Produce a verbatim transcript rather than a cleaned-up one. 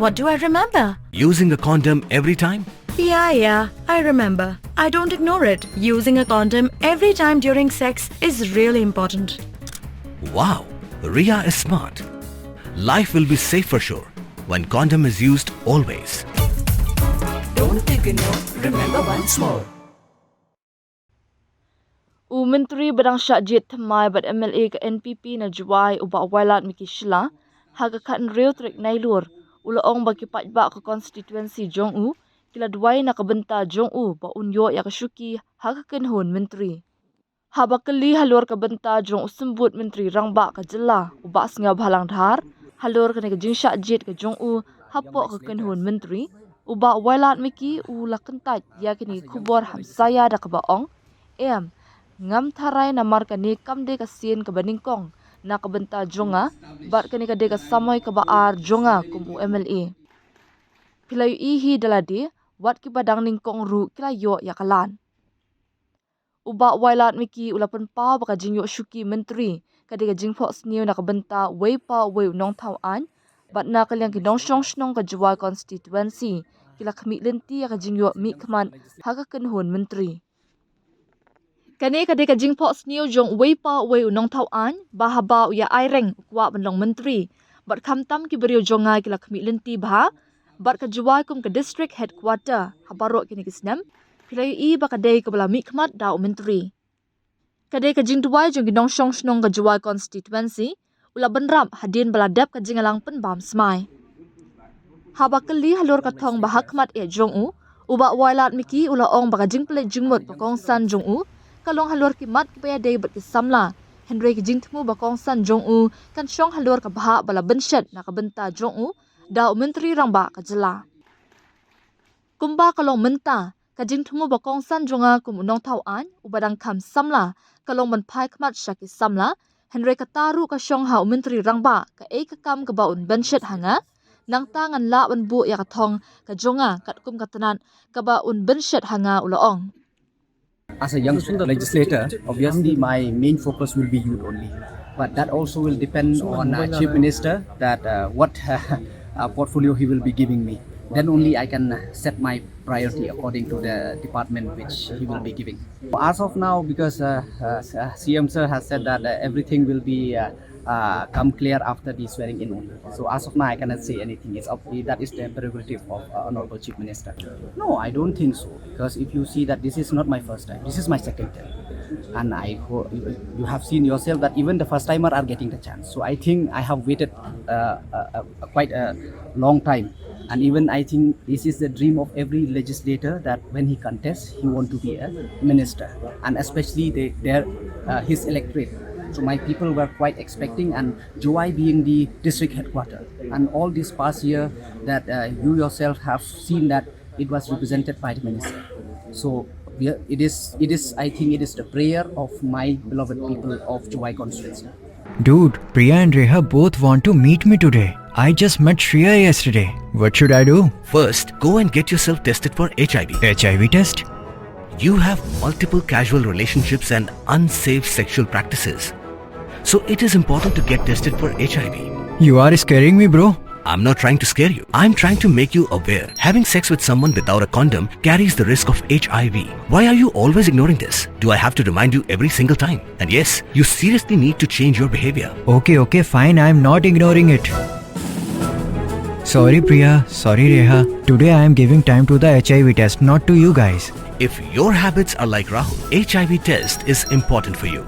What do I remember? Using a condom every time? Yeah, yeah, I remember. I don't ignore it. Using a condom every time during sex is really important. Wow, Ria is smart. Life will be safe for sure when condom is used always. Don't ignore, remember once more. U Myntri ba dang shah jied thymmai bad M L A ka N P P na Jowai u Bah Wailadmiki Shylla, ha ka khathynriew tarik Nailur, u la ong ba ki paidbah ka constituency jong u ki la duwai na ka bynta jong u ba un ïoh ïa ka shuki ha ka kynhun myntri. Haba kylli halor ka bynta jong u Symbud Myntri Rangbah ka jylla u Bah Sniawbhalang Dhar halor kane ka jingshah jied ka jong u hapoh ka kynhun myntri, u Bah Wailadmiki u la kyntait ïa kine ki khubor hamsaïa da kaba ong, em, ngam tharai namar kane kam dei ka sien kaba nyngkong na ka bynta jong nga, bad kane ka dei ka samoi kaba ar jong nga kum u M L A. Phi la ïohi hi da lade, wat kiba dang nyngkong ruh ki la ïoh ïa ka lad. U Bah Wailadmiki u la pynpaw ba ka jingïoh shuki myntri ka dei ka jingphohsniew na ka bynta uwei pa uwei u nongthaw aiñ, bad na ka liang ki nongshong shnong ka Jowai constituency ki la khmih lynti ïa ka jingïoh mihkhmat ha ka kynhun myntri. Kane ka dei ka jingphohsniew jong uwei pa uwei u nongthaw aiñ ba haba u ïa ai reng u kwah ban long myntri, bad khamtam ki briew jong nga ki la khmih lynti bha bad ka Jowai kum ka district headquarter ha baroh kine ki snem. Phi la ïohi ba ka dei kaba la mihkhmat da u myntri. Ka dei ka jingduwai jong ki nongshong shnong ka Jowai constituency u la bynrap hadien ba la dep ka jingïalang pynbam smai. Haba kylli halor ka thong ba hakhmat eh jong u, u Bah Wailadmiki u la ong ba ka jingpynleit jingmut ba kongsan jong u ka long halor ki mat kiba ïadei bad ki samla, hynrei ki jingthmu ba kongsan jong u kan shong halor ka bhah ba la bynshet na ka bynta jong u da u Myntri Rangbah ka jylla. Kumba ka long mynta, ka jingthmu ba kongsan jong nga kum u nongthaw aiñ uba dang kham samla ka long ban phai khmat sha ki samla, hynrei kata ruh ka shong ha u Myntri Rangbah kaei ka kam kaba un bynshet ha nga. Nangta ngan lah ban buh ïa ka thong ka jong nga katkum ka tnat kaba un bynshet ha nga, u la ong. As a young legislator, obviously my main focus will be youth only. But that also will depend on uh, Chief Minister that uh, what uh, portfolio he will be giving me. Then only I can uh, set my priority according to the department which he will be giving. As of now, because uh, uh, C M sir has said that uh, everything will be uh, uh, come clear after the swearing in only. So as of now, I cannot say anything. It's up, that is the prerogative of uh, Honorable Chief Minister. No, I don't think so. Because if you see that this is not my first time, this is my second time. And I ho- you have seen yourself that even the first timer are getting the chance. So I think I have waited uh, uh, uh, quite a long time. And even I think this is the dream of every legislator that when he contests, he want to be a minister. And especially they, their, uh, his electorate. So my people were quite expecting, and Jowai being the district headquarter, and all this past year that uh, you yourself have seen that it was represented by the minister. So we are- it is, it is, I think it is the prayer of my beloved people of Jowai constituency. Dude, Priya and Reha both want to meet me today. I just met Shreya yesterday. What should I do? First, go and get yourself tested for H I V. H I V test? You have multiple casual relationships and unsafe sexual practices. So it is important to get tested for H I V. You are scaring me, bro. I'm not trying to scare you. I'm trying to make you aware. Having sex with someone without a condom carries the risk of H I V. Why are you always ignoring this? Do I have to remind you every single time? And yes, you seriously need to change your behavior. Okay, okay, fine. I'm not ignoring it. Sorry, Priya. Sorry, Reha. Today I am giving time to the H I V test, not to you guys. If your habits are like Rahul, H I V test is important for you.